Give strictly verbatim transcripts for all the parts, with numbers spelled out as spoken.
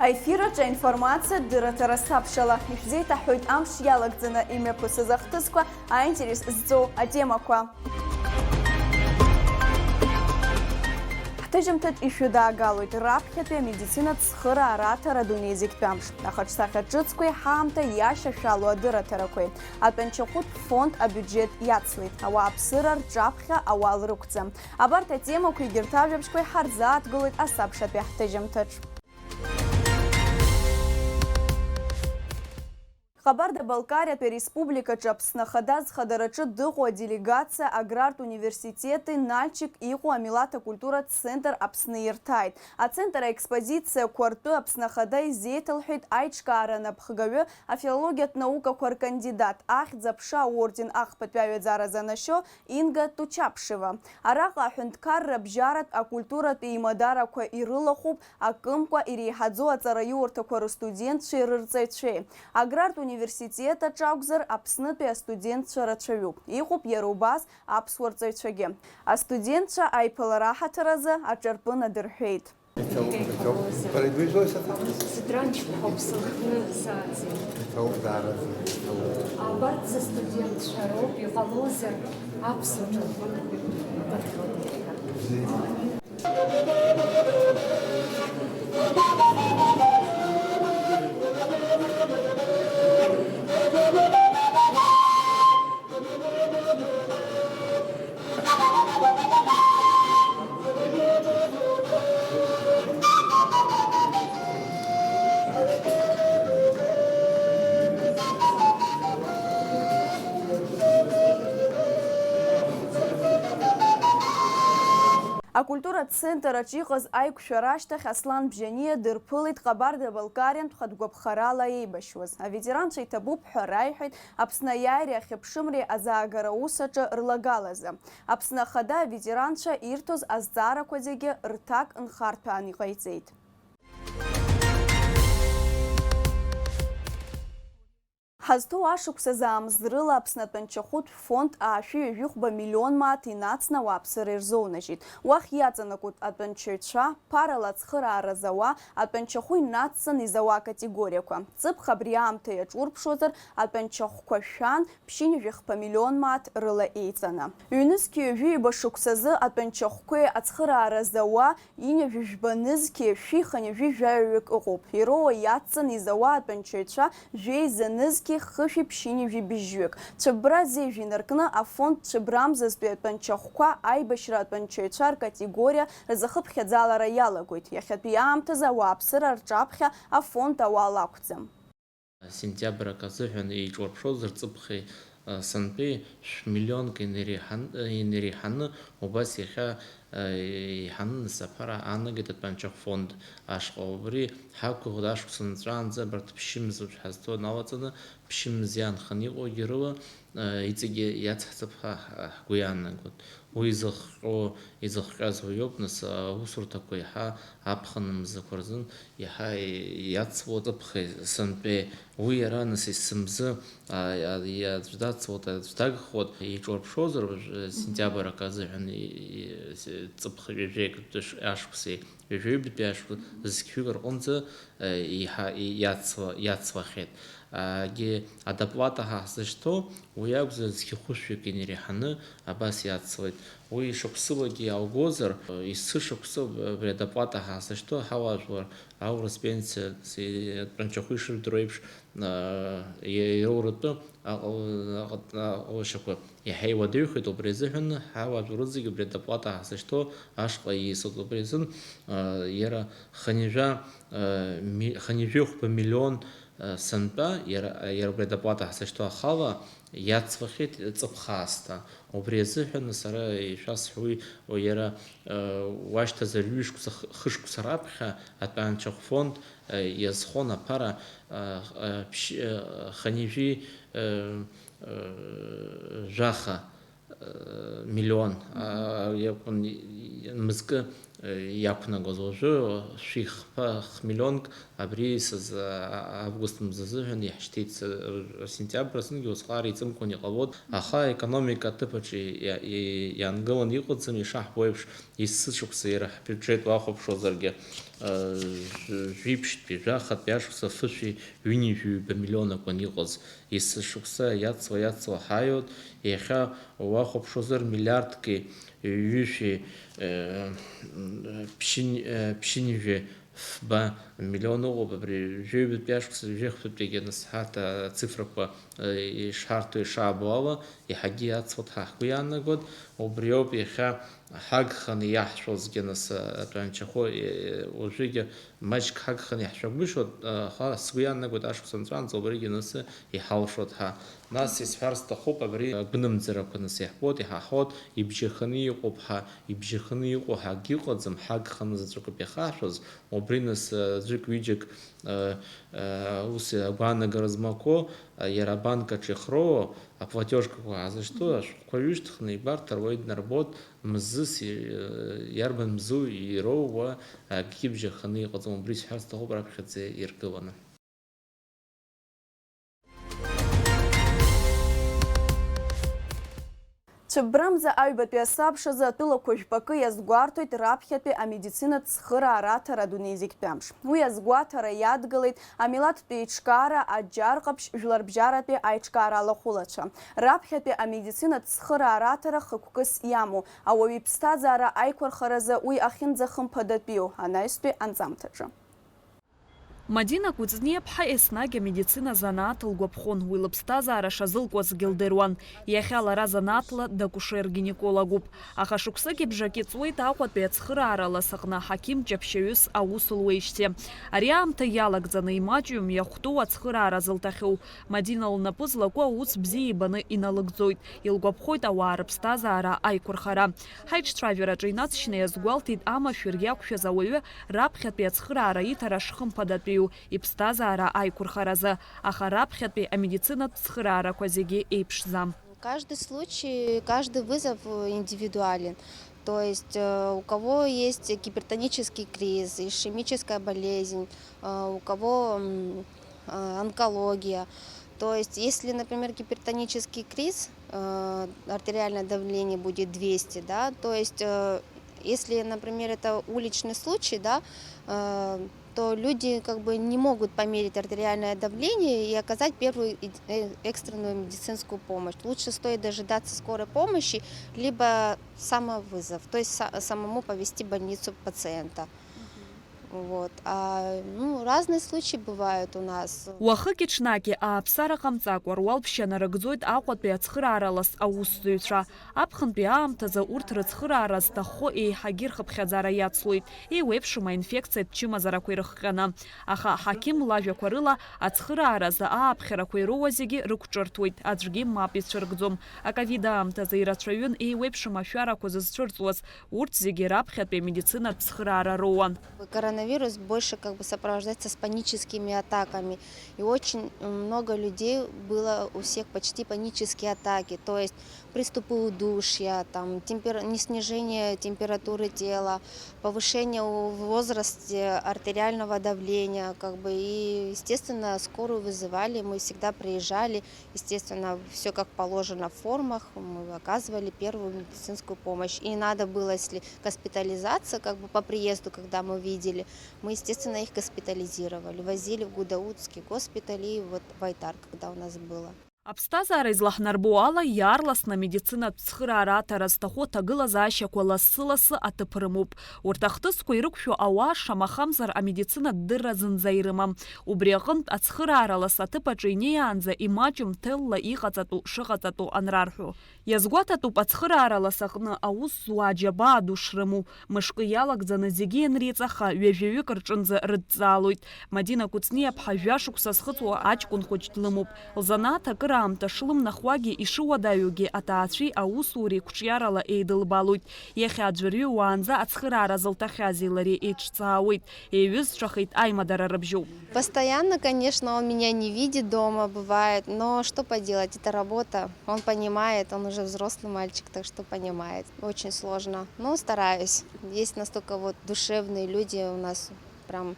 Аефир аҿы аинформациатә дырраҭара сабшала, ишәзеиҭаҳҳәоит амш иалагӡаны имҩаԥысыз ахҭысқәа, аинтерес зҵоу атемақәа. Ҳҭыжьымҭаҿ ишәыдаагалоит раԥхьатәи амедицинатә цхыраара аҭара адунеи зегьтәи амш, ахаҿсахьа ҿыцқәеи ҳаамҭа иашьашәалоу адырраҭарақәеи, атәанчахәытә фонд абиуџьет иацлеит, ауааԥсыра рҿаԥхьа ауал рықәӡам. Абарҭ атемақәеи егьырҭ ажәабжьқәеи ҳарзааҭгылоит асабшатәи ҳҭыжьымҭаҿ. Ҟабарда-Балкариатәи ареспубликаҿы Аԥсны Ахада зхадараҿы дыҟоу аделегациа Аграртә университети Нальчик иҟоу амилаҭ акультуратә центр Аԥсны ирҭааит. Ацентр аекспозициақәа ртәы Аԥсны Ахада изеиҭалҳәеит аиҿкаара анапхгаҩы, афилологиатә наукақәа ркандидат, Ахьӡ-аԥша аорден ахԥатәи аҩаӡара занашьо Инга Тучаԥшева. Араҟа аҳәынҭқарра абжьаратә, акультуратә еимадарақәа ирылахәуп, акымкәа иреиҳаӡоу аҵараиурҭақәа рыстудентцәеи рырҵаҩцәеи. Аграртә университет аҿы акәзар, Аԥснытәи астудентцәа рацәаҩуп. Иҟоуп иара убас аԥсуа рҵаҩцәагьы. Астудентцәа аиԥылара аҳаҭыр азы аҿырпын адырҳәеит. Иҭабуп, иҭабуп. Бара ибыжәлои саҭа? Сыдранчык ҳәа сыхны сааӡеит. Иҭабуп, даараӡа, иҭабуп. Абарҭ сыстудентцәа роуп, иҟалозар, аԥсуа ҿырпын быҭгылеит ҳәа. Акультуратә центр аҿы иҟаз аиқәшәара ашьҭахь Аслан Бжьаниа дырԥылеит Ҟабарда-Балкариантә хатә гәаԥхарала еибашьуаз. Аветеранцәа иҭабуп ҳәа раиҳәеит Аԥсны аиааиреи ахьыԥшымреи азаагара аус аҿы рлагалазы. Аԥсны Ахада аветеранцәа ирҭоз азҵаарақәа зегьы рҭак нхарҭәаан иҟаиҵеит. Ҳазҭоу ашықәсазы аамсҭа рыла Аԥсны атәанчахәытә фонд аашәи ҩажәихәба миллион мааҭ инацны ауааԥсыра ирзоунажьит. Уахь иаҵанакуеит атәанчаҩцәа, ԥарала ацхыраара зауа, атәанчахәы инацҵаны изауа акатегориақәа. Ҵыԥх абри аамҭа иаҿурԥшуазар, атәанчахәқәа шәан, ԥшьынҩажәихԥа миллион мааҭ рыла еиҵаны. Ҩнызқьи ҩажәи ҩба шықәсазы атәанчахәқәеи ацхыраара зауа ҩынҩажәи жәба нызқьи шәи хынҩажәи жәаҩаҩык ыҟоуп. Ироуа иацҵаны изауа атәанчаҩцәа жәеиза нызқьи хышәи ԥшьынҩажәи быжьҩык. Цәыббра зежә инаркны афонд цәыббрамзазтәи атәанчахәқәа аибашьра атәанчаҩцәа ркатегориа рзахыԥхьаӡалара иалагоит. Иахьатәи аамҭазы ауааԥсыра рҿаԥхьа афонд ауал ақәӡам. Сентиабр акы азыҳәан еиҿурԥшозар ҵыԥхи, а, сынтәеи шә-, миллионк инареиҳан-, инареиҳаны, убас иахьа, а, еиҳаны нас аԥара аанагеит атәанчахә фонд ашҟа. Убри ҳақәгәыӷуеит, ашықәс нҵәаанӡа абарҭ ԥшьымз ҳазҭо налаҵаны, ԥшьымз иаанханы иҟоугьы рыла, а, иҵегьы иацҳҵап ҳәа ҳгәы иаанагоит. Уи изыхҟьо, изыхҟьаз уиоуп, нас, аусурҭақәа иаҳа аԥхын мзақәа рзын иаҳа иацло ҵыԥхи сынтәеи. Уи иара, нас, есымзы, а, а, иаӡә дацлоит, аӡә дагхоит, еиҿурԥшозар, уажә, э, сентиабр акы азыҳәан и-, и-, с-, ҵыԥх ҩажәеи акатәи ш-, ашықәси ҩажәи ҩбатәи ашықәс зқьҩык рҟынӡа, э, иҳа-, и-, иацла-, иацлахьеит. Агьи адоплата ҳәа ҳзышьҭоу, уи акәзар, зқьы хәышәҩык инареиҳаны абас иацлеит. Уи шықәсылагьы иааугозар, есышықәса абри адоплата ҳәа ҳзышьҭоу ҳауаажәлар аурыс пенсиа, атәанчахәы ишырдыруа еиԥш, а, ироуратәы аҟ-, аҟ-, аҟалашьақәа иаҳа иуадаҩхеит, убри азыҳәан ҳауаажәлар зегьы абри адоплата ҳәа ҳзышьҭоу ашҟа ииасуеит. Убри азын, а, иара хынҩажәа, а, ми-, хынҩажәи хәба миллион сынтәа, иара, иара убри адоплата ҳзышьҭоу ахала иацлахьеит ҵыԥх аасҭа. Убри азыҳәан сара ишәасҳәоит, иара, э, уашьҭазар ҩышықәса, х-, хышықәса раԥхьа атәанчахә фонд, э, иазхон аԥара, э, э, ԥшь-, э, хынҩажәи, э, э, жәаха, миллион, а, иакәын, мызкы, иақәнагоз. Уажәы шәи хԥа хмиллионк абри сыз-, а-, август мза азыҳәан иаҳшьҭеит, с-, сентиабр азынгьы усҟар иҵымкәан иҟалоит, аха аекономика аҭыԥаҿы иа-, и-, иаангыланы иҟаӡам, ишаҳбо еиԥш, есышықәса иара ҳбиуџьет уахәаԥшуазаргьы, а, ж-, жәиԥшьтәи, жәахатәи ашықәса фышәи ҩынҩажәи ҩба миллионакәын иҟаз, есышықәса иацло, иацло ҳаиоит, иахьа уахәаԥшуазар миллиардки ҩышәи, э, м, ԥшьынь-, э, ԥшьынҩажәи фба миллион ыҟоуп, абри жәаҩбатәи ашықәса, жәахатәигьы анысҳарҭа ацифрақәа, э, ишҳарҭо, ишаабо ала, иаҳагьы иацлоит ҳәа ҳгәы иаанагоит. Убриоуп иахьа ҳагханы иаҳшәозгьы, нас, э, атәанчахәы, э, уажәыгьы маҷк ҳагханы иаҳшәагәышьоит, э, аха сгәы иаанагоит ашықәс анҵәаанӡа убригьы нас иҳалшоит ҳәа. Нас исҳәар сҭахуп, абри агәынамӡарақәа нас иаҳбоит, иҳаҳауеит, ибжьаханы иҟоуп ҳәа, ибжьаханы иҟоу ҳәа акгьы ыҟаӡам, ҳагханы заҵәык ауп иахашәоз, убри нас, э, аӡәык-ҩыџьак, э, э, ус агәаанагара змақәоу, э, иара абанк аҿы ихроуа аплатежкақәа аазышьҭу ашәҟәқәа ҩышьҭыхны ибарҭар уаҩы днарбоит, мзызс, э, иарбан мзу ироуа акгьы бжьаханы иҟаӡам, убри исҳәар сҭахуп раԥхьаӡа иргыланы. Цәыббрамза аҩбатәи асабшазы атәылақәа жәпакы иазгәарҭоит раԥхьатәи амедицинатә цхыраара аҭара адунеи зегьтәи амш. Уи азгәаҭара иадгылеит амилаҭтәи еиҿкаара аџьар ҟаԥшь жәларбжьаратәи аиҿкаара алахәылацәа. Раԥхьатәи амедицинатә цхыраара аҭара хықәкыс иамоу, ауаҩы иԥсҭазаара аиқәырхаразы уи ахьынӡахымԥадатәиу анаҩстәи анҵамҭаҿы. Мадина Кәыҵниаԥҳа еснагь амедицина занааҭ лгәаԥхон, уи лыԥсҭазаара шазылкуазгьы лдыруан. Иахьа лара занааҭла дакушер-гинекологуп. Аха шықәсыки бжаки ҵуеит Аҟәатәи ацхыраара ласаҟны аҳақьым ҷаԥшьаҩыс аус луеижьҭеи. Ари аамҭа иалагӡаны имаҷҩым иахәҭоу ацхыраара зылҭахьоу. Мадина лнапы злаку аус бзиа ибаны иналыгӡоит, илгәаԥхоит ауаа рыԥсҭазаара аиқәырхара. Ҳаиҿцәажәараҿы инаҵшьны иазгәалҭеит амашәыр иақәшәаз ауаҩы раԥхьатәи ацхыраара иҭара шхымԥадатәиу, иԥсҭазаара аиқәырхаразы, аха раԥхьатәи амедицинатә цхыраарақәа зегьы еиԥшӡам. Каждый случай, каждый вызов индивидуален. То есть, э, у кого есть гипертонический криз, ишемическая болезнь, э, у кого, м, э, онкология. То есть, если, например, гипертонический криз, э, артериальное давление будет двести, да, то есть, э, если, например, это уличный случай, да, э, то люди как бы не могут померить артериальное давление и оказать первую и-, э, экстренную медицинскую помощь. Лучше стоит дожидаться скорой помощи, либо самовызов, то есть са-, самому повести в больницу пациента. Вот. А, ну, разные случаи бывают у нас. Уахыки-ҽнаки ааԥсара ҟамҵакәа руалԥшьа нарыгӡоит Аҟәатәи ацхырааралас аусзуҩцәа. Аԥхынтәи аамҭазы урҭ рыцхыраара зҭаххо еиҳагьы рхыԥхьаӡара иацлоит, еиуеиԥшым аинфекциатә чымазарақәа ирыхҟьаны. Аха аҳақьым лажәақәа рыла, ацхырааразы ааԥхьарақәа ироуа зегьы рықәҿырҭуеит, аӡәгьы мап ицәыргӡом. Аковид аамҭазы ирацәаҩын еиуеиԥшым ашәарақәа зызцәырҵуаз, урҭ зегьы раԥхьатәи амедицинатә цхыраара роуан. Коронавирус больше как бы сопровождается с паническими атаками. И очень много людей было, у всех почти панические атаки. То есть приступы удушья, там, темпер-, не снижение температуры тела, повышение в возрасте артериального давления, как бы, и, естественно, скорую вызывали, мы всегда приезжали, естественно, все как положено в формах, мы оказывали первую медицинскую помощь. И надо было, если госпитализация, как бы по приезду, когда мы видели, мы, естественно, их госпитализировали, возили в Гудаутский госпиталь и вот в Айтар, когда у нас было. Аԥсҭазаара излаҳнарбо ала, иаарласны амедицинатә цхыраара аҭара зҭаху аҭагылазаашьақәа лассы-лассы аҭыԥ рымоуп. Урҭ ахҭысқәа ирықәшәо ауаа, шамахамзар, амедицинатә дырра зынӡа ирымам. Убри аҟынтә, ацхыраара лас аҭыԥ аҿы инеиаанӡа имаҷым ҭелла иҟаҵатәу шыҟаҵатәу анрарҳәо. Иазгәаҭатәуп ацхыраара лас аҟны аус зуа аџьабаа ду шрымоу. Мышкы иалагӡаны зегьы ианреиҵаха, ҩажәаҩык рҿынӡа рыдҵаалоит. Мадина Кәыҵниаԥҳа жәа шықәса зхыҵуа аҷкәын хәыҷ длымоуп. Лзанааҭ акыр Аамҭа шлымнахуагьы ишыуадаҩугьы аҭаацәеи аусуреи қәҿиарала еидылбалоит. Иахьа аӡәырҩы уаанӡа ацхыраара зылҭахьази лареи еиҿцаауеит, еиҩызцәахеит аимадара рыбжьоуп. Постоянно, конечно, он меня не видит дома, бывает, но что поделать, это работа. Он понимает, он уже взрослый мальчик, так что понимает. Очень сложно, но стараюсь. Есть настолько вот душевные люди у нас, прям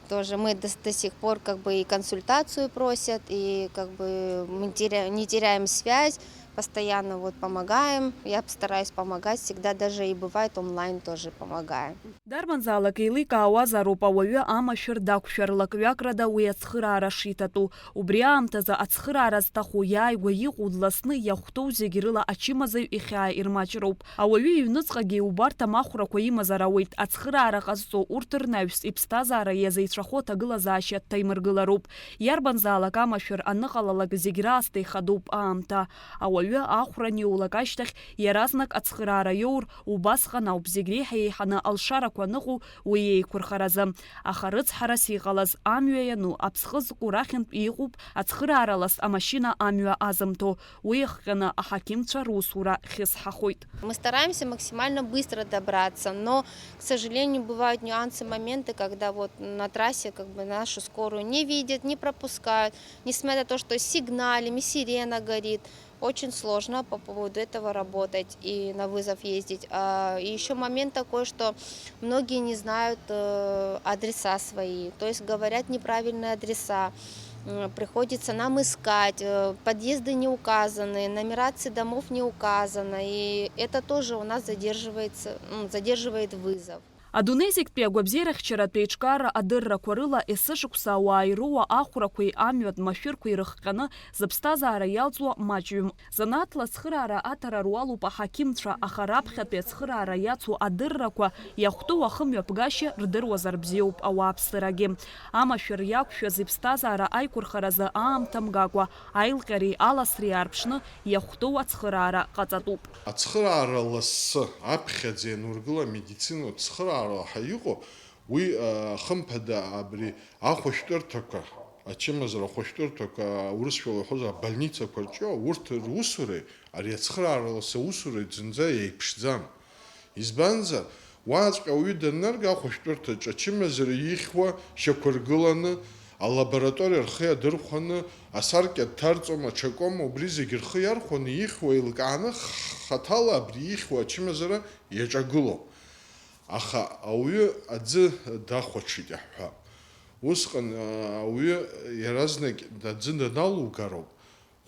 тоже мы до, до сих пор как бы и консультацию просят, и как бы мы теря-, не теряем связь, постоянно вот помогаем. Я стараюсь помогать всегда, даже и бывает онлайн тоже помогаю. Дарбанзаалак еиликаауазароуп ауаҩы амашәыр дақәшәар лак-ҩакрада уи ацхыраара шиҭатәу. Убри аамҭазы ацхыраара зҭаху иааигәа иҟоу дласны иахәҭоу зегь рыла ачымазаҩ ихьаа ирмаҷроуп. Ауаҩы иҩныҵҟагьы иубарҭам ахәрақәа имазар ауеит, ацхыраара ҟазҵо урҭ рнаҩс иԥсҭазаара иазеицәахо аҭагылазаашьа дҭаимыргылароуп. Иарбанзаалак амашәыр аныҟалалак зегь раасҭа ихадоуп аамҭа. Ауаҩы ахәра аниоулак ашьҭахь иаразнак ацхыраара иоур, убасҟан ауп зегь реиҳа еиҳаны алшарақәа аныҟоу уи еиқәырхаразы. Аха рыцҳарас иҟалаз, амҩа иану аԥсхы зку рахьынтә иҟоуп ацхыраара лас амашьына амҩа азымҭо. Уи иахҟьаны аҳақьымцәа русура хьысҳахоит. Мы стараемся максимально быстро добраться, но, к сожалению, бывают нюансы, моменты, когда вот на трассе как бы нашу скорую не видят, не пропускают, несмотря на то, что сигналим, и сирена горит. Очень сложно по поводу этого работать и на вызов ездить. А, и ещё момент такой, что многие не знают, э, адреса свои, то есть говорят неправильные адреса. М, приходится нам искать, э, подъезды не указаны, нумерации домов не указано, и это тоже у нас задерживается, м, задерживает вызов. Адунеи зегьтәи агәабзиарахьчаратә еиҿкаара адыррақәа рыла есышықәса ауаа ироуа ахәрақәеи амҩатә машәырқәеи рыхҟьаны зыԥсҭазаара иалҵуа маҷҩым. Занааҭла ацхыраара аҭара руалуп аҳақьымцәа, аха раԥхьатәи ацхыраара иацу адыррақәа иахәҭоу ахымҩаԥгашьа рдыруазар бзиоуп ауааԥсырагьы. Амашәыр иақәшәаз иԥсҭазаара аиқәырхаразы аамҭа мгакәа, аилҟьареи аласреи аарԥшны иахәҭоу ацхыраара ҟаҵатәуп. Ацхыраара лассы аԥхьаӡа ианургыла, амедицинатә цхыраара ҳәа иҟоу, уи, а, хымԥада, абри ахәышәтәырҭақәа, ачымазара ахәышәтәырҭақәа, урысшәала иҳәозар, абольницақәа рҿио, урҭ русуреи ари ацхыраара лассы аусуреи зынӡа еиԥшӡам. Избанзар, уаҵәҟьа ауаҩы даннарга ахәышәтәырҭаҿы ачымазара ихьуа шьақәыргыланы, алабораториа рхы иадырхәаны, асаркьа дҭарҵома, аҽакома, убри зегь рхы иархәаны ихьуа еилкааны, х-, хаҭала абри ихьуа ачымазара иаҿагылоуп. Аха ауаҩы аӡы дахәаҽит иаҳҳәап. Усҟан, а, ауаҩы иаразнак аӡы даналугароуп,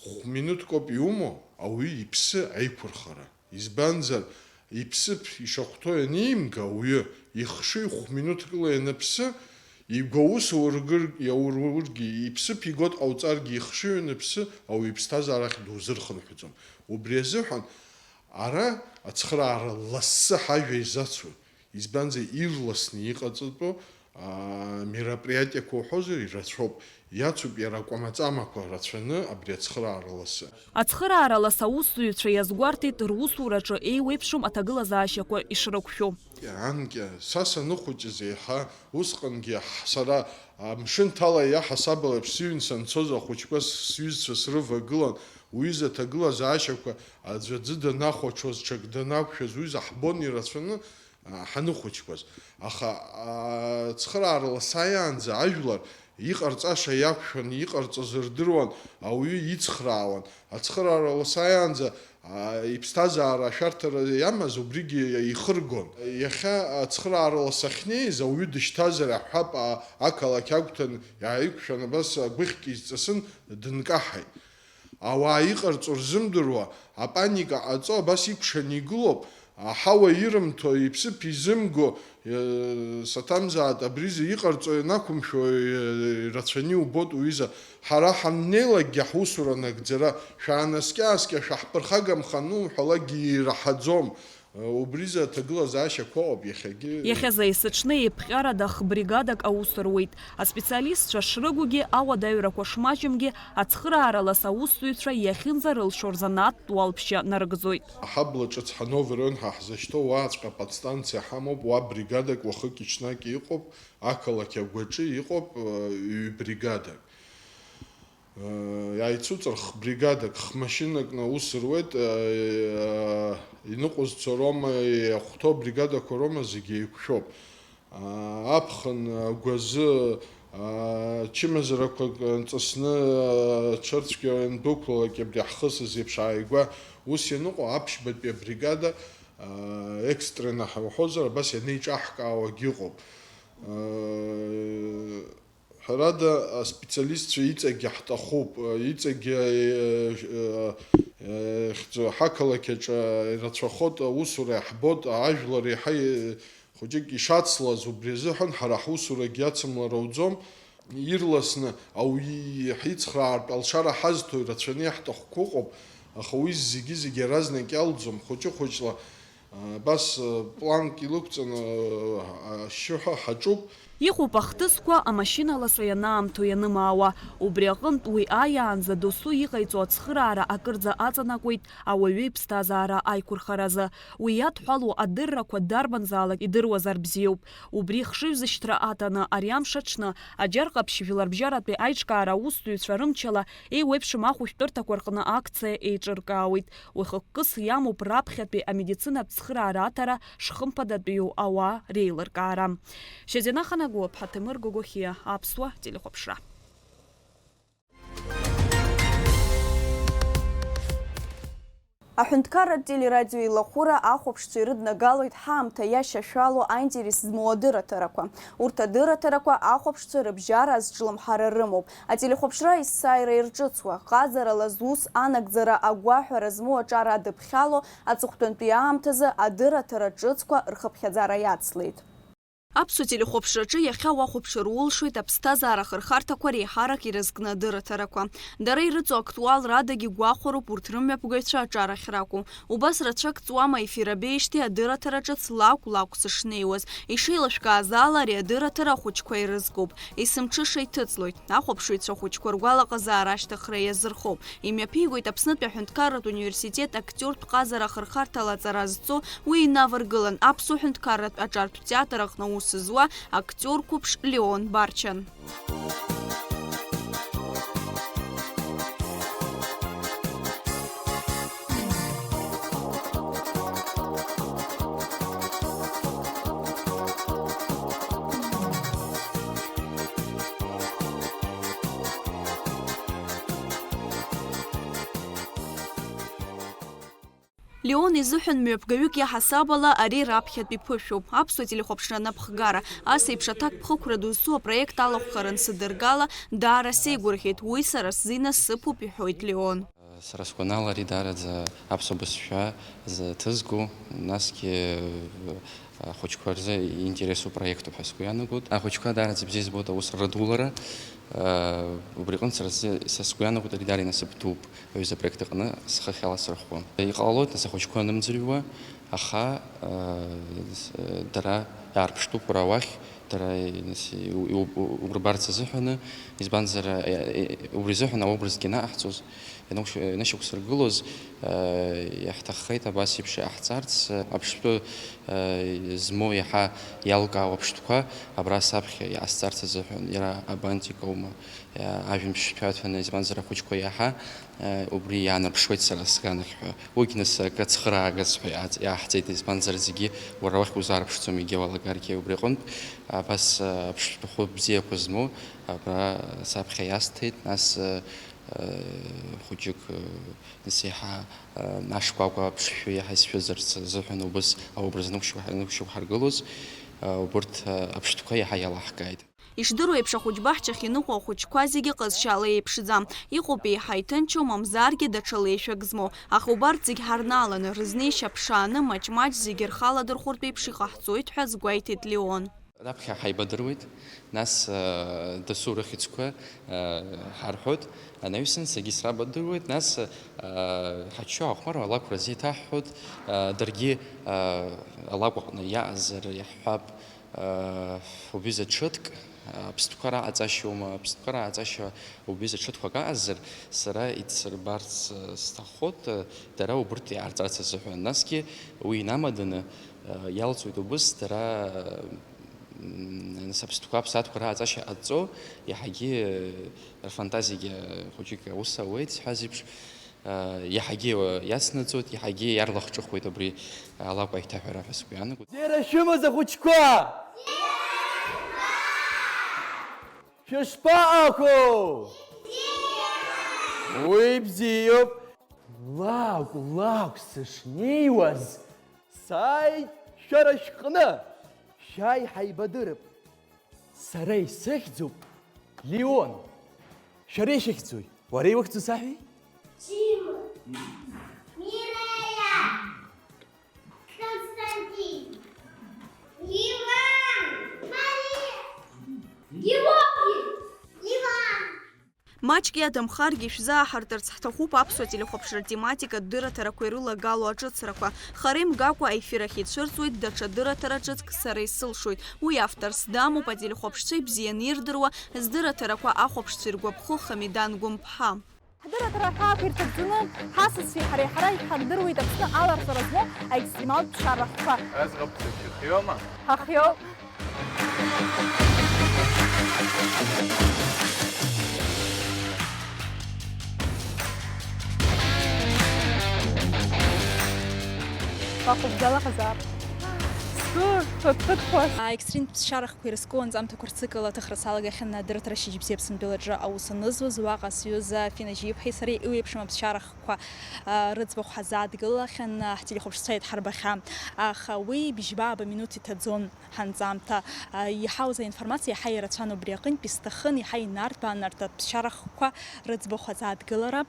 хә-минуҭк ауп иумоу ауаҩы иԥсы аиқәырхара. Избанзар, иԥсыԥ ишахәҭоу ианимга, ауаҩы ихшыҩ хә-минуҭкыла ианыԥсы, игәы аус аургыр-, иаурургьы, иԥсыԥ игоит ҟауҵаргьы, ихшыҩ ианыԥсы, ауаҩы иԥсҭазаара ахь дузырхынҳәӡом. Убри азыҳәан ара ацхыраара лассы ҳажәа изацу, избанзар, ирласны иҟаҵатәу, аа, мероприатиақәа уҳәозар, ирацәоуп. Иацуп иара акәамаҵамақәа рацәаны абри ацхыраара лассы. Ацхыраара лас аусзуҩцәа иазгәарҭеит русураҿы еиуеиԥшым аҭагылазаашьақәа ишрықәшәо. Анкьа, са саныхәыҷыз еиҳа, усҟангьы ҳ-, сара амшын ҭала иаҳасабала еиԥш сыҩн санцоз ахәыҷқәа с-, сҩызцәа срывагылан, уҩыза аҭагылазаашьақәа аӡә аӡы данахәаҽуаз, ҽак данақәшәаз, уҩыза ҳбон ирацәаны, а, ҳаныхәыҷқәаз. Аха, а, ацхыраара ласааиаанӡа ажәлар иҟарҵаша иақәшәан, иҟарҵаз рдыруан, ауаҩы ицхраауан. Ацхыраара ласааиаанӡа, а, иԥсҭазаара ашәарҭара иамаз убригьы ихыргон. Иахьа ацхыраара лас ахьнеиз, ауаҩы дышьҭазар аҳәап, а, ақалақь агәҭан иааиқәшәан, абас агәыхьк изҵасын, дынкаҳаит. Ауаа иҟарҵо рзымдыруа, апаника ҟаҵо, абас икәшаны игылоуп, аҳауа ирымҭо, иԥсыԥ изымго, э, саҭамзаат, абризы иҟарҵо ианақәымшәо, э, ирацәаны иубоит, уҩыза. Ҳара ҳаннеилакгьы ҳусура нагӡара, шәаанаскьа-ааскьа, шәаҳԥырхагамхан, ну, уҳәалакгьы ираҳаӡом. Убризы аҭагылазаашьақәа ыҟоуп иахьагьы. Иахьазы есыҽны еиԥҟьарада хбригадак аус руеит. Аспециалистцәа шрыгугьы, ауадаҩрақәа шмаҷымгьы, ацхыраара лас аусзуҩцәа иахьынӡарылшо рзанааҭтә уалԥшьа нарыгӡоит. Аҳабла ҿыц Ҳанновер рыҩн ҳа ҳзышьҭоу уаҵәҟьа аподстанциа ҳамоуп, уа бригадак уахыки-ҽнаки ыҟоуп, ақалақь агәаҿы иҟоуп, ҩ-бригадак. Иааицуҵар, х-бригадак, х-машьынакны аус руеит, иныҟәызцо роума, иахәҭоу абригадақәа роума, зегьы еиқәшәоуп. Аԥхын, агәазы, ачымазарақәак нҵысны, аҽырцәгьа иандәықәлалак, абри ҳхысыз еиԥш ааигәа ус ианыҟоу, аԥшьбатәи абригада, экстренно ҳәа уҳәозар, абас ианеиҿаҳкаауагь ыҟоуп. Ҳәарада, аспециалистцәа иҵегьы ҳҭахуп, иҵегьы, э, э, э, хьӡы-, ҳақалақь аҿы ирацәахоит, аусура иаҳбоит, ажәлар еиҳа, э, хәыҷык ишацлаз, убри азыҳәан ҳара ҳусурагьы ацымлар ауӡом. Ирласны ауаҩы ҳицхраартә алшара ҳазҭо ирацәаны иаҳҭахқәо ыҟоуп, аха уи зегьы-зегьы иаразнак иалӡом, хәыҷы-хәыҷла. Абас, планк илықәҵаны, ашьшьыҳәа ҳаҿуп. Иҟоуп ахҭысқәа амашьыналаса ианаамҭоу ианымаауа. Убри аҟынтә уи ааиаанӡа досу иҟаиҵо ацхыраара акырӡа аҵанакуеит ауаҩы иԥсҭазаара аиқәырхаразы. Уи иадҳәалоу адыррақәа дарбанзаалак идыруазар бзиоуп. Убри хшыҩзышьҭра аҭаны, ари амш аҽны, Аџьар Ҟаԥшь жәларбжьаратәи аиҿкаара аусзуҩцәа рымчала еиуеиԥшым ахәышәтәырҭақәа рҟны акциа еиҿыркаауеит. Уахыккыс иамоуп раԥхьатәи амедицинатә цхыраара аҭара шхымԥадатәиу ауаа реилыркаара. Шьазина Ханагәыԥҳа, Ҭемыр Гогохиа, Аԥсуа телехәаԥшра. Аҳәынҭқарратә телерадио еилахәыра ахәаԥшцәа ирыднагалоит ҳаамҭа иашьашәало аинтерес змоу адырраҭарақәа. Урҭ адырраҭарақәа ахәаԥшцәа рыбжьара азҿлымҳара рымоуп. Ателехәаԥшра есааира ирҿыцуа, ҟазарала зус анагӡара агәаҳәара змоу аҿар адыԥхьало, аҵыхәтәантәи аамҭазы адырраҭара ҿыцқәа рхыԥхьаӡара иацлеит. Аԥсуа телехәаԥшраҿы иахьа уахәаԥшыр улшоит аԥсҭазаара ахырхарҭақәа реиҳарак ирызкны адырраҭарақәа. Дара ирыҵоу актуалра адагьы гәахәароуп урҭ рымҩаԥгаҩцәа аҿар ахьракәу. Убас рацәак ҵуама ефир абеижьҭеи адырраҭара ҿыц лакә-лакәк сышнеиуаз. Ишеилышәкааз ала, ари адырраҭара ахәыҷқәа ирызкуп. Есымҽыша иҭыҵлоит. Ахәаԥшыҩцәа ахәыҷқәа ргәалаҟазаара ашьҭыхра иазырхоуп. Имҩаԥигоит Аԥснытәи аҳәынҭқарратә университет актиортә ҟазара ахырхарҭала аҵара зҵо, уи инаваргылан Аԥсуа ҳәынҭқарратә аҿартә театр аҟны аус зуа актиор қәыԥш Леон Барчан. Леон изыҳәан мҩаԥгаҩык иаҳасаб ала ари раԥхьатәи ԥышәоуп. Аԥсуа телехәаԥшра анапхгара, ас еиԥш аҭакԥхықәра дызцу апроект алахәхара ансыдыргала, даара сеигәырӷьеит, уи сара сзы инасыԥуп, иҳәоит Леон. Сара сгәанала, ари даараӡа аԥсуа бызшәа зҭызго, насгьы ахәыҷқәа рзы иинтересу проектуп ҳәа сгәы иаанагоит. Ахәыҷқәа даараӡа бзиа избоит аус рыдулара. Убри аҟынтә сара сзы, са сгәы иаанагоит, ари даара инасыԥ дууп аҩыза апроект аҟны схы ахьаласырхәуа. Иҟалоит, нас, ахәыҷқәа анымӡырҩуа, аха, э, с-, э, дара иаарԥштәуп уара уахь, дара, э, с-, иу-, иу-, урбарц азыҳәаны, избанзар, э, э, убри азыҳәан аобразгьы анаҟаҳҵоз, ианушь-, э, инышьақәсыргылоз, э, иаҳҭаххеит абас еиԥш иҟаҳҵарц, э, аԥштәы, э, змоу иаҳа иалкаау аԥштәқәа абра саԥхьа иҟасҵарц азыҳәан, иара абантикоума, э, ажәабжьтәқәа аҭәаны, избанзар, ахәыҷқәа иаҳа Убри иаанарԥшуеит сара сганахь ҳәа. Уигь нас акы цхыраагаз ҳәа иааҵ-, иааҳҵеит, избанзар, зегьы уара уахь узаарԥшӡом, егьа уалагаргьы. Убри аҟынтә, абас, аԥштәы хәы бзиақәа змоу абра саԥхьа иасҭеит, нас, хәыҷык, нас еиҳа, ашкәакәа аԥшшәы иаҳа исшәызарц азыҳәан убыс аобраз нықәшьқәа-, нықәшьақәҳаргылоз, убырҭ, аԥштәқәа иаҳа иалаҳкааит. Ишдыру еиԥш, ахәыҷбаҳчахь иныҟәо ахәыҷқәа зегьы ҟазшьала еиԥшӡам. Иҟоуп еиҳа иҭынчу, мамзаргьы даҽа леишәак змоу. Аха убарҭ зегь ҳарнааланы, рызнеишьа ԥшааны, маҷ-маҷ зегьы рхы аладырхәыртә еиԥш иҟаҳҵоит ҳәа азгәеиҭеит Леон. Раԥхьа ҳаибадыруеит, нас, э, дасу рыхьӡқәа, э, ҳарҳәоит. Анаҩсан саргьы срабадыруеит, нас, э, ҳаччо аахәмаруа алакәра азы иҭаҳҳәоит, э, даргьы, э, алакә аҟны иаазар иаҳҳәап. Убҩыза ҽыҭк, аԥстәқәа раҟаҵашьоума, аԥстәқәа раҟаҵашьа убҩыза ҽыҭқәак аҟазар, сара идсырбарц, э, сҭаххоит, э, дара убырҭ иҟарҵарц азыҳәан. Насгьы уи инамаданы, э, иалҵуеит убыс дара, м, Саԥстәқәа, аԥсаатәқәа рааҵашьа ҟазҵо, иаҳагьы, э, рфантазиагьы, э, хәыҷык аус ауеит, сҳәаз еиԥш, э, иаҳагьы, э, иацнаҵоит, иаҳагьы иарлахҿыхуеит абри алакә аиҭаҳәара ҳәа сгәы иаанагоит. Бзиара шәымаз, ахәыҷқәа! Шәышԥаҟақәоу? Уи бзиоуп. Лакә, лакә сышнеиуаз, сааит шәара шәҟны, шәааи ҳаибадырып. Сара исыхьӡуп Леон. Шәара ишәыхьӡуи? Уара иухьӡу саҳәеи? Дима. Мирея. Константин. Иван. Мария. Георгий. Иван. Маҷк иадамхаргьы, шәзааҳартырц ҳҭахуп аԥсуа телехәаԥшра тематикатә дырраҭарақәа ирылагало аҿыцрақәа. Хара имгакәа аефир ахь ицәырҵуеит даҽа дырраҭара ҿыцк, Сара исылшоит. Уи авторс дамоуп, ателехәаԥшцәа ибзианы ирдыруа, здырраҭарақәа ахәаԥшцәа иргәаԥхо Хамидан Гәымԥҳа. Ҳдырраҭара аҳәаақәа ирҭагӡаны ҳасасцәеи ҳареи ҳара ишәҳардыруеит Аԥсны аларҵәара змоу аекстремалтә ԥсшьара рхқәа. Аӡӷабцәа шәыхиоума? Ҳахиоуп. Бахәыбзалахазаап. Сгәы ԥыҭ-ԥыҭуа. Аекстрим ԥсшьарахқәа ирызку анҵамҭақәа рцикл аҭыхра салагахьан адырраҭара Шьыжьбзиа Аԥсынтәылаҿы аус анызуаз. Уаҟа сҩыза Афина Жьиԥҳаи сареи еиуеиԥшым аԥсшьарахқәа, а, рыӡбахә ҳазааҭгылахьан, а, ҳтелехәаԥшцәа еидҳарбахьан. Аха уи бжьба-ааба минуҭ иҭаӡон. Ҳанҵамҭа, а, иҳауз аинформациа иаҳа ирацәан, убри аҟынтә исҭахын иаҳа инарҭбааны арҭ аԥсшьарахқәа рыӡбахә азааҭгылара.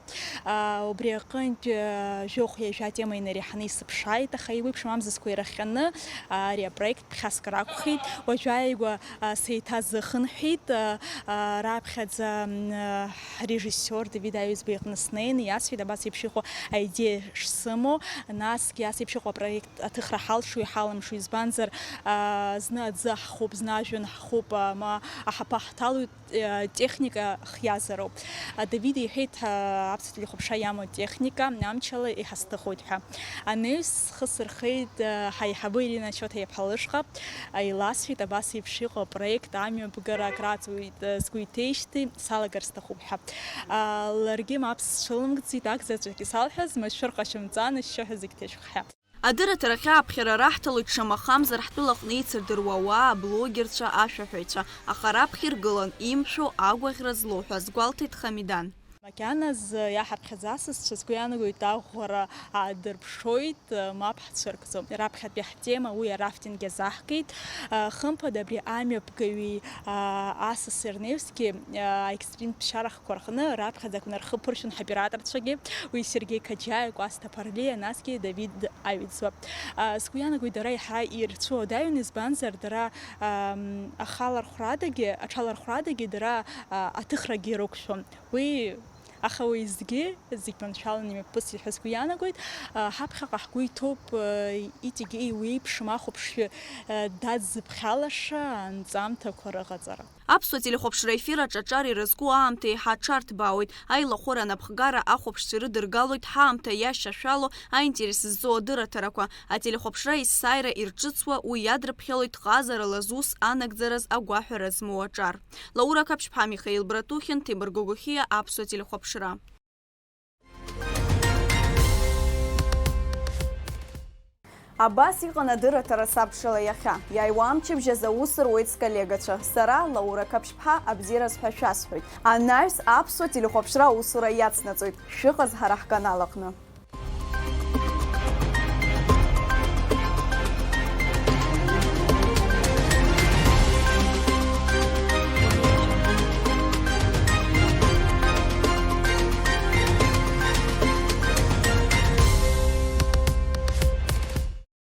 А, убри аҟынтә, а, жәохә ҩажәа атема инареиҳаны исыԥшааит, аха еиуеиԥшым амзызқәа ирахҟьаны, а, ари апроект ԥхьаскыр акәхеит. Уажәааигәа, а, сеиҭазыхынҳәит, а, а, раԥхьаӡа, м, а, ҳрежиссиор Давид Аҩӡба иҟны снеины иасҳәеит абас еиԥш иҟоу аидеиа шсымоу, насгьы ас еиԥш иҟоу апроект аҭыхра ҳалшо, иҳалымшо, избанзар, а, зны аӡы ҳхуп, зны ажәҩан ҳхуп, а, ма аҳаԥы ҳҭалоит, а, техника хиазароуп. А, Давид иҳәеит, а, аԥсуа телехәаԥшра иамоу атехника амчала иҳасҭыхоит ҳәа. Анаҩс схы сырхеит, а, ҳаиҳабы Ирина Чоҭа-иаԥҳа лышҟа, а, иласҳәеит, абас еиԥш иҟоу апроект амҩаԥгара акраҵуеит, а, сгәы иҭеижьҭеи салагар сҭахуп ҳәа. А, ларгьы мап сцәылымкӡеит, акзаҵәык исалҳәаз, машәыр ҟашьымҵан, ашьшьыҳәа зегь ҭышәх ҳәа. Адырраҭарахь ааԥхьара раҳҭалоит, шамахамзар, ҳтәылаҟны еицырдыруа ауаа, аблогерцәа, ашәаҳәаҩцәа, аха раԥхьа иргылан имшәо, агәаӷьра злоу ҳәа азгәалҭеит Хамидан. Макьаназы иаҳаԥхьаӡа асасцәа, сгәы иаанагоит, аӷәӷәара аадырԥшоит, мап ҳцәыркӡом. Раԥхьатәи ҳтема уи арафтинг иазаҳгеит. Хымԥада абри амҩаԥгаҩи асаси рнаҩсгьы аекстрим ԥсшьарахқәа рҟны раԥхьаӡа акәны рхы ԥыршәон ҳоператорцәагьы, уи Сергеи Қаџьаиа, Кәасҭа Ԥарлиа, насгьы Давид Аҩӡба. А, сгәы иаанагоит, дара еиҳа ирцәыуадаҩын, избанзар, дара, ам, ахалархәрадагьы, аҽалархәрадагьы дара, а, аҭыхрагьы рықәшәон. Уи, аха уеизгьы, зегь маншәаланы имҩаԥысит ҳәа сгәы иаанагоит. А, ҳаԥхьаҟа ҳгәы иҭоуп, а, иҵегь еиуеиԥшым ахәаԥшҩы, а, дадзыԥхьалаша анҵамҭақәа рыҟаҵара. Аԥсуа телехәаԥшра ефир аҿаҿар ирызку аамҭа еиҳа аҽарҭбаауеит, аилахәыра анапхгара ахәаԥшцәа ирыдыргалоит ҳаамҭа иашьашәало аинтерес зҵоу адырраҭарақәа, ателехәаԥшра есааира ирҿыцуа, уи иадрыԥхьалоит ҟазарала зус анагӡараз агәаҳәара змоу аҿар. Лаура Қаԥшьԥҳа, Михаил Братухин, Ҭемыр Гогохиа, Аԥсуа телехәаԥшра. Абас иҟан адырраҭара сабшала иахьа. Иааиуа амчыбжь азы аус руеит сколлегацәа. Сара, Лаура Қаԥшьԥҳа, абзиараз ҳәа шәасҳәоит. Анаҩс аԥсуа телехәаԥшра аусура иацнаҵоит. Шәыҟаз ҳара ҳканал аҟны.